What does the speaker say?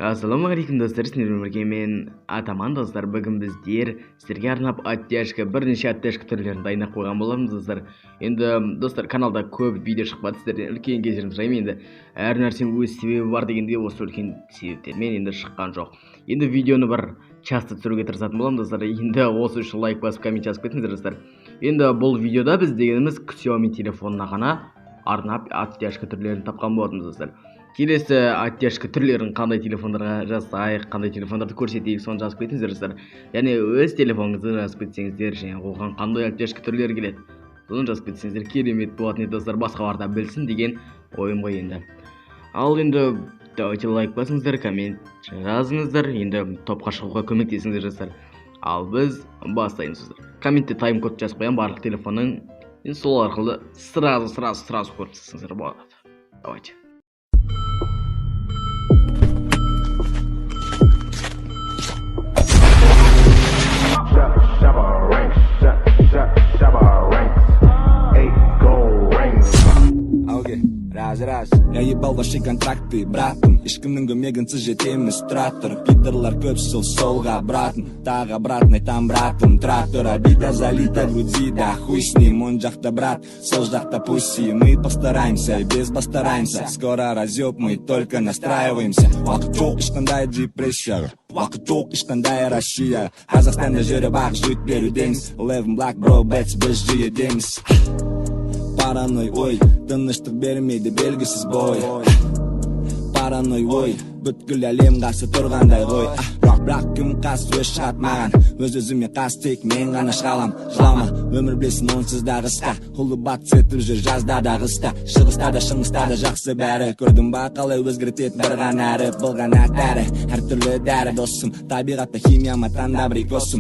Ассалаумағалейкум, достар! Сіздермен бірге мен, Атаман. Достар, бүгін біздер сіздерге арнап оттяжка, бірнеше оттяжка түрлерін дайындап қойған боламыз, достар. Енді, достар, каналда көп видео шықпады, сіздерден үлкен кешірім сұраймын. Енді әр нәрсенің өз себебі бар дегенде, осы үлкен себептермен енді шыққан жоқ. Енді видеоны бір часто түсіруге тырысатын боламын, достар. Енді осы үшін лайк басып, коммент жазып кетіңіздер, достар. Енді бұл видеода біз дегеніміз Xiaomi телефонына ғана арнап оттяжка түрлерін тапқан болатынбыз, достар. Келесі оттяжка түрлерін қандай телефондарға жасайық, қандай телефондарды көрсетейік, соны жазып кетіңіздер, достар. Және өз телефоныңызды жазып кетсеңіздер және оған қандай оттяжка түрлері келеді, соны жазып кетсеңіздер, керемет болатын еді, достар. Басқалар да білсін деген ойым ғой енді. Ал енді давайте лайк басыңыздар, коммент жазыңыздар, енді топқа шығуға көмектесіңіздер, достар. Ал біз бастаймыз, достар. Комментте тайм код жазып қоямын барлық телефонның, енді сол арқылы сразу, сразу, сразу көріп тастасаңыздар болады. Давайте. Shabba ranks, shabba ranks, eight gold rings. Окей, раз, раз. Я ебал ваши контракты, братым. Ешкімнің көмегінсіз жетеміз, тұра тұр. Пидорлар көп, сол солға, братым. Тағы обратно там, братым. Тұра тұр, обида залита в груди. Да хуй с ним, он жақта брат, сол жақта пуси. Мы постараемся, без постараемся. Скоро разъеб, мы только настраиваемся. Уақыт жоқ ешқандай депрессияға. Уақыт жоқ ешқандай Россия. Қазақстанда жүріп ақ жуть берудеміз. Eleven Black, bro, bets, біз жүйедеміз. Параной ой, тыныштық бермейді белгісіз бой. Параной ой, бүткіл әлем қарсы тұрғандай ғой. Бірақ кім қас өз шығады маған? Өз өзіме қас, тек мен ғана шығалам. Жылама, өмір білесің онсыз да қысқа. Ұлы батыс етіп жүр жазда да, қыста. Шығыста да, шыңғыста да жақсы бәрі. Көрдің ба, қалай өзгертеді бір ғана әріп? Бұл ғана дәрі, әртүрлі дәрі, досым. Табиғатта химия ма, таңда абрикосым.